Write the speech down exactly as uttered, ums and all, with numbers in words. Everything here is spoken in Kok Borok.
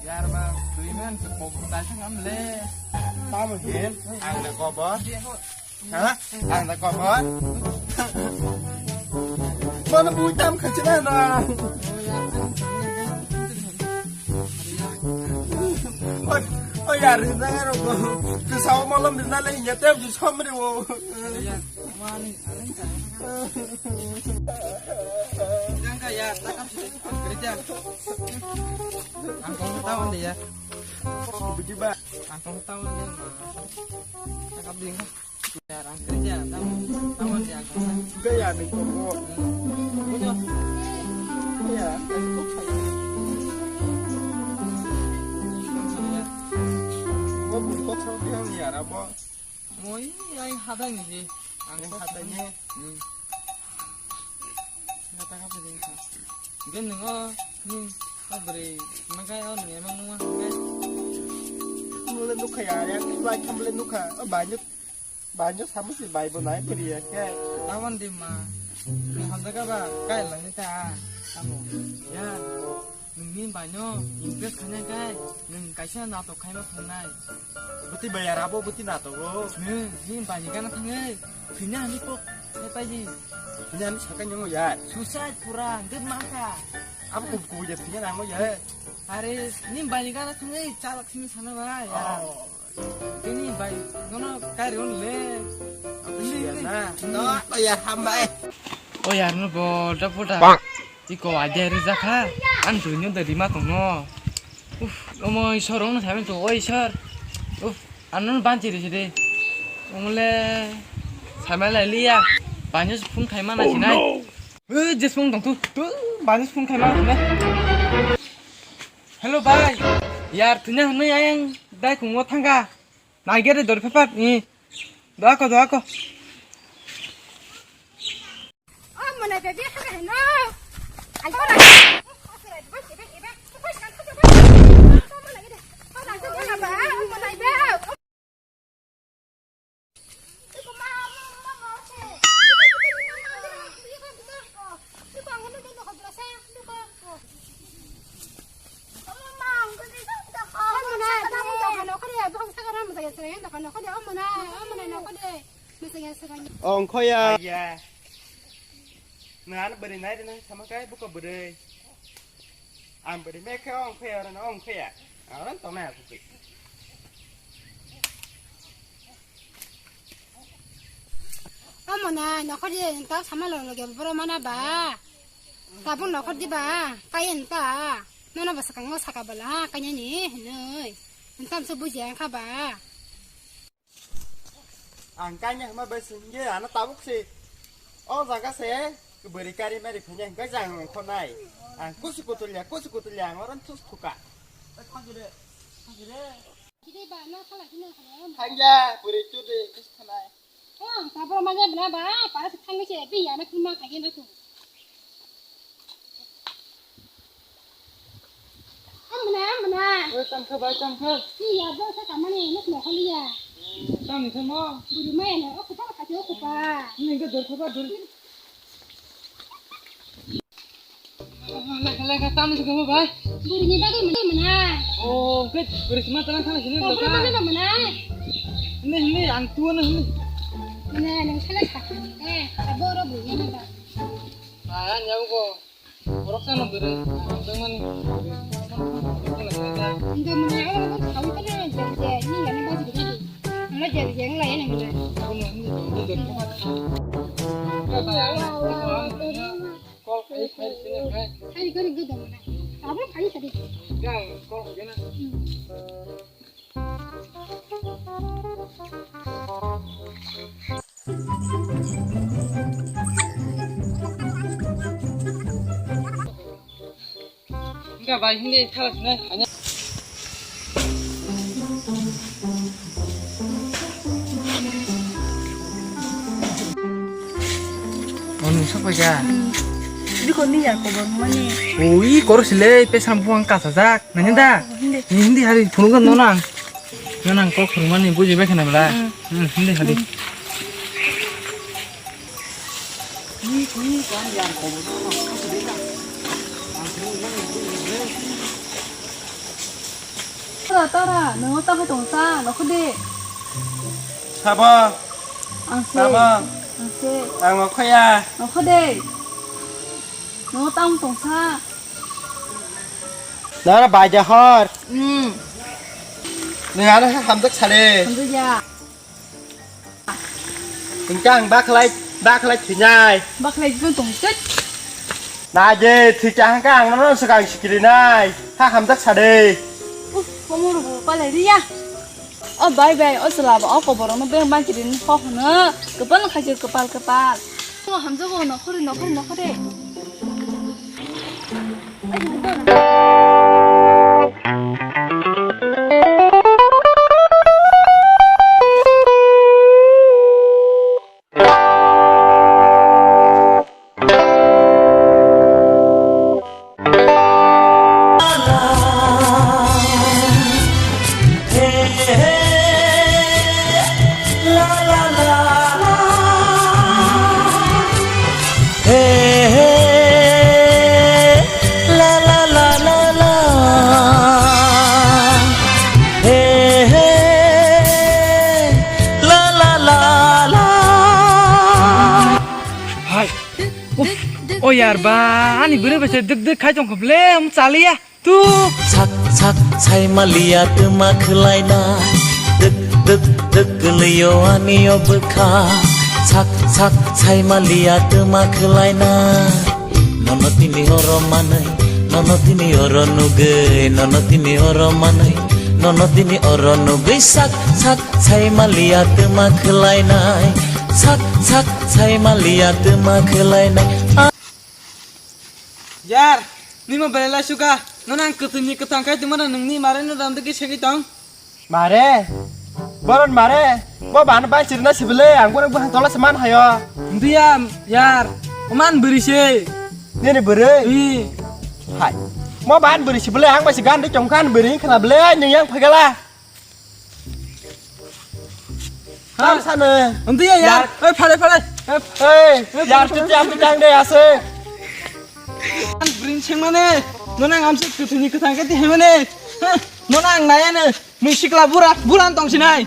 Yar ma, twi man se kok ta sang am le. Tamo hen, ang da kobor. Ha? Ang da kobor. Mana bui tam khachi na na. Oi, oi yar, na ro ko. Tu sao malam na le ya te tu som re wo. Mani, aling ka. Yang ka ya, takap sih, kerja. Angkong tahu deh ya. Begitu, Pak. Angkong tahu deh, Mas. Takap deh. Ya, orang kerja, tahu, tahu deh angkong. Juga ya, nih, kok. Punya. Iya. Kok, kok, kok, kok, ya, apa? Moi, ai hadang ni. Ang hadang ni. Hmm. Nata ka pwdeng ka. Gen nung o, hmm, o bwrwi, makai o nung emang nung o, makai. Mole nukha ya, ya, bai khamle nukha. O bai nyo, bai nyo samu si bai bo nai bwrwi ya ke. Tawan di ma. Nung hamjak ba, kai lang ni ta. Amo. Ya. Nungni baino impress khaina khe nwng kaisa natok khaima thangnai. Bwtwi bayar abo bwtwi natogo. Nwng nini baini gana thangwi thwina hani kok khe paidi. Thwina hani sakai nyango ya. Suicide pura hwnkhe mankha. Abo kub kubui de thwina nango ya. Are nini baini gana thangwi chalak simi sana ba ya. Oh. Tini bai, nono kari on le. Aku siya na. No, oh ya, hambai. Oh ya, no bol da puta. Tiko aja ri jakha. An duino da rima tongno. Uf, omo isor ong samen to, oi isor. Uf, an nono banchi ri sidi. Omle samela liya. Banyo phung khaima na sinai. Eh, jesmong tong tu. Tu banyo phung khaima na. Hello bai. Yar thwina hwnwi ayang dai kungo thangkha. Naigere dor phepat ni. Doako, doako. Ongkhoya. Nwng ano bwrwi nai rwna sama khe buko bwrwi. Ang bwrwi me khe ongkhoya, oro no ongkhoya. Oro tongnai aswk. Omo na nokhor di ta sama lo loge boro mana ba. Tabuk nokhor di ba, kayen ta. Nono ba sakang o saka bala, kanya ni, hinoi. Ntam so buji ang kha ba. Ang kanya hwnma bai singye ano tabuk se. O jaga se bwrwi kari mari phanya hwnkhe jang ongkhornai. Ang kusu kutulya, kusu kutulya ang oron thus thuka. Thangya, bwrwi tudi kis khanai. O ang tabuk manya bla ba, para se thangwi se bi ya na kuma khagen na tu. Amna, amna. Oi, tangkha bai, tangkha. Ni ya bo sa kamani, nuk mo khali ya. Tang ni thamo. Buru maya na, o kupa ka jo kupa. Ni ga dor kupa dor. Laga, laga, tang ni thamo bai. Buru ni bagai mana, mana. Oh, ke buru sima tang khala sini. Oh, buru mana, mana. Ni, ni, ang tua ni. Mana, nang khala kha. Eh, abo ro buru ni ba. Ah, nyau ko. Borok chano bwrwi, ang tongmani bwrwi. Hingke mwnai oro bo thawi tongna je je ni gana baji gana di. Ano je je nglai ni gana. Abono hwnwi tong di dorkha. Kol khai khai sini khai. Khai gori gori dong na. Abo khai sadi. Gang kol khai na. Enggak, baik ini kalau sini hanya. Mau nusuk aja. Bikon ni ya kobor mani. Ui, koro sile, pe sampu ang kasajak. Nani da? Oh, hindi. Hindi hari phunukna no nang. No nang kok phunukmani buji bai khana bela. Hmm. Hmm, hindi hari. Tara, tara, nungo tamo tongsa, nokho de. Sabo. Ang se. Sabo. Ang se. Ang nokho ya. Nokho de. Nungo tamo tongsa. Nara bai de hor. Hmm. Nung ano hamjak sale. Hamjak ya. Hingke ang bakhlai, bakhlai thwinai. Bakhlai jikon tong chut. Na je thwi cha hangke ang nono swkang sikiri nai. Ha hamjak sa de. Uh, komo rok palai riya. O bai bai, o chwla ba o kobor no beng bang kiri ho hwno. Kwpal khaijak kwpal kwpal. Hamjak o nokhori nokhori nokhori. Hai. O yar ba, ani bwrwi bai se dik dik khai tong kho ble, um chaliya. Tu. Sak sak sai maliya twma khwlaina. Dwk dwk dwk kwlwio ani o bwkha. Sak sak sai maliya twma khwlaina. Nono tini oro manwi, nono tini oro nugwi, nono tini oro manwi, nono tini oro nugwi sak sak sai maliya twma khwlainai. Sak sak sai maliya twma khwlainai. Yar, nima belai laisuka, nono ang kwthwini kwthang khai tongmano nungni mare no dam digi segwi tong. Mare, boron mare, bo ban bai chirna sibile, ang bono buhan tola seman hayo. Nduya, yar, oman beri se. Nini beri? Ih. Hai, mo ban beri sibile, ang bai si gan di chongkan beri khna bile, nung yang phagala. Tam sano. Nduya, yar, oi phale phale. Ei, yar, tu tiam tu tang de ase. Bring sengmane, nono ang amse kwthwini kwthang khe tihimane. Nono ang nayane, mui sikla bura, buran tong sinai.